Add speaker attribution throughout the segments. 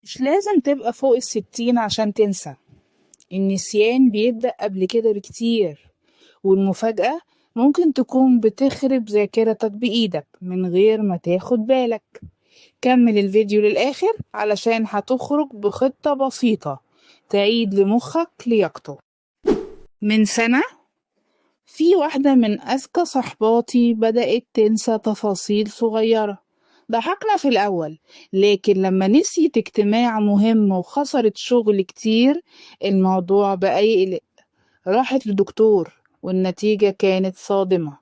Speaker 1: مش لازم تبقى فوق 60 عشان تنسى. النسيان بيبدأ قبل كده بكتير، والمفاجأة ممكن تكون بتخرب ذاكرتك بإيدك من غير ما تاخد بالك. كمل الفيديو للآخر علشان هتخرج بخطة بسيطة تعيد لمخك لياقته. من سنة في واحدة من أذكى صحباتي بدأت تنسى تفاصيل صغيرة. ضحكنا في الأول، لكن لما نسيت اجتماع مهم وخسرت شغل كتير الموضوع بقى يقلق. راحت لدكتور والنتيجة كانت صادمة.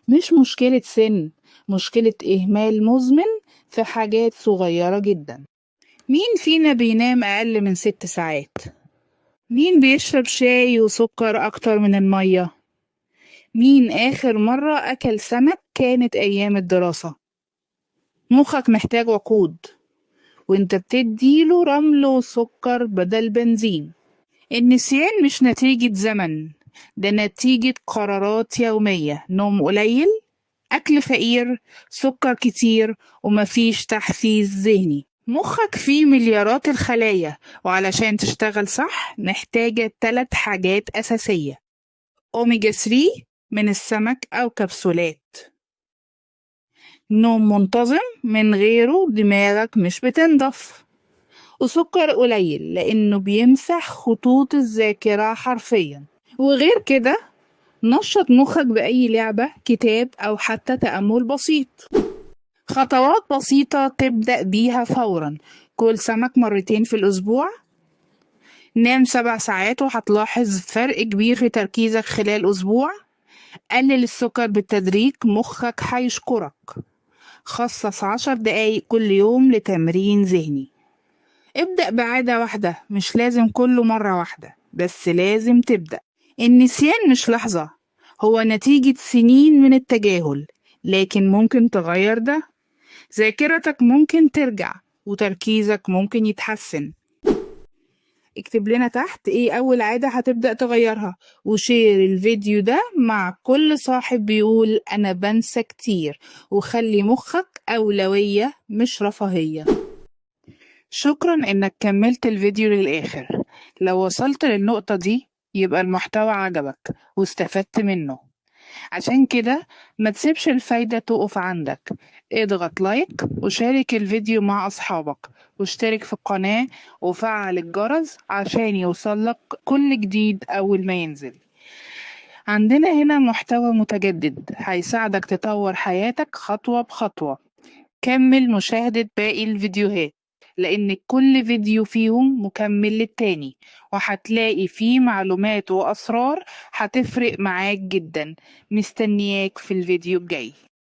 Speaker 1: مش مشكلة سن، مشكلة إهمال مزمن في حاجات صغيرة جدا. مين فينا بينام أقل من 6 ساعات؟ مين بيشرب شاي وسكر أكتر من المية؟ مين آخر مرة أكل سمك كانت أيام الدراسة؟ مخك محتاج وقود، وانت بتديله رمل وسكر بدل بنزين. النسيان مش نتيجة زمن، ده نتيجة قرارات يومية. نوم قليل، أكل فقير، سكر كتير، ومفيش تحفيز ذهني. مخك فيه مليارات الخلايا، وعلشان تشتغل صح محتاجة 3 حاجات أساسية: أوميجا 3 من السمك أو كبسولات، نوم منتظم من غيره دماغك مش بتنضف، وسكر قليل لأنه بيمسح خطوط الذاكرة حرفيا. وغير كده نشط مخك بأي لعبة، كتاب، أو حتى تأمل بسيط. خطوات بسيطة تبدأ بيها فورا: كل سمك 2 في الأسبوع، نام 7 ساعات وهتلاحظ فرق كبير في تركيزك خلال أسبوع، قلل السكر بالتدريج مخك هيشكرك، خصص 10 دقايق كل يوم لتمرين ذهني. ابدأ بعادة واحدة، مش لازم كله مرة واحدة، بس لازم تبدأ. النسيان مش لحظة، هو نتيجة سنين من التجاهل، لكن ممكن تغير ده. ذاكرتك ممكن ترجع وتركيزك ممكن يتحسن. اكتب لنا تحت ايه اول عادة هتبدأ تغيرها، وشير الفيديو ده مع كل صاحب بيقول انا بنسى كتير، وخلي مخك اولوية مش رفاهية. شكرا انك كملت الفيديو للاخر. لو وصلت للنقطة دي يبقى المحتوى عجبك واستفدت منه، عشان كده ما تسيبش الفايدة تقف عندك. اضغط لايك وشارك الفيديو مع أصحابك، واشترك في القناة وفعل الجرس عشان يوصلك كل جديد أول ما ينزل. عندنا هنا محتوى متجدد هيساعدك تطور حياتك خطوة بخطوة. كمل مشاهدة باقي الفيديوهات لأن كل فيديو فيهم مكمل للتاني، وهتلاقي فيه معلومات وأسرار هتفرق معاك جدا. مستنياك في الفيديو الجاي.